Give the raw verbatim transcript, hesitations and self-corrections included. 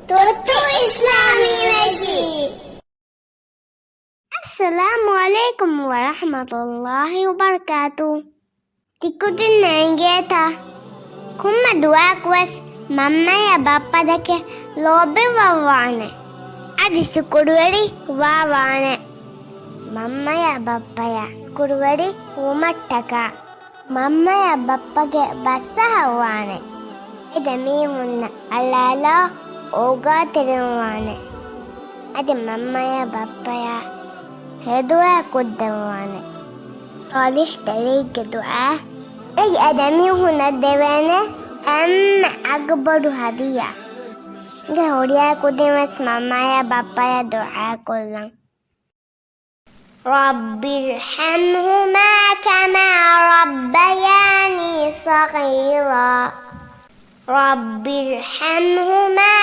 ތުއްތު އިސްލާމީ ވެށި. އައްސަލާމު ޢަލައިކުމް ވަރަޙްމަތުﷲި ވަބަރަކާތު. ތިކުދިން އެނގޭތަ؟ ކޮންމެ ދުވަހަކުވެސް މަންމަޔާ ބައްޕަ ދެކެ ލޯބިވައްވާނެ. އަދި ޝުކުރުވެރި ވާވާނެ. މަންމަޔާ ބައްޕަޔާ ޝުކުރުވެރި ވުމަށްޓަކާ މަންމަޔާ ބައްޕަގެ ބަސްއަހައްވާނެ. އެ ދެމީހުންނަށް އަޅާލާ އޯގާތެރިވާނެ. އަދި މަންމަޔާ ބައްޕަޔާ ހެދުވާ ކުއްދަވާނެ. ޞާލިޙް ތެރެއެއްގެ ދުޢާ. އެއީ އެ ދެމީހުންނަށް ދެވޭނެ އެންމެ އަގުބޮޑު ހަދިޔާ. ގެ ހުރިހާ ކުދިން ވެސް މަންމަޔާ ބައްޕަޔާ ދުޢާ ކޮށްލަން. رب ارحمهما كما ربياني صغيرا. رب ارحمهما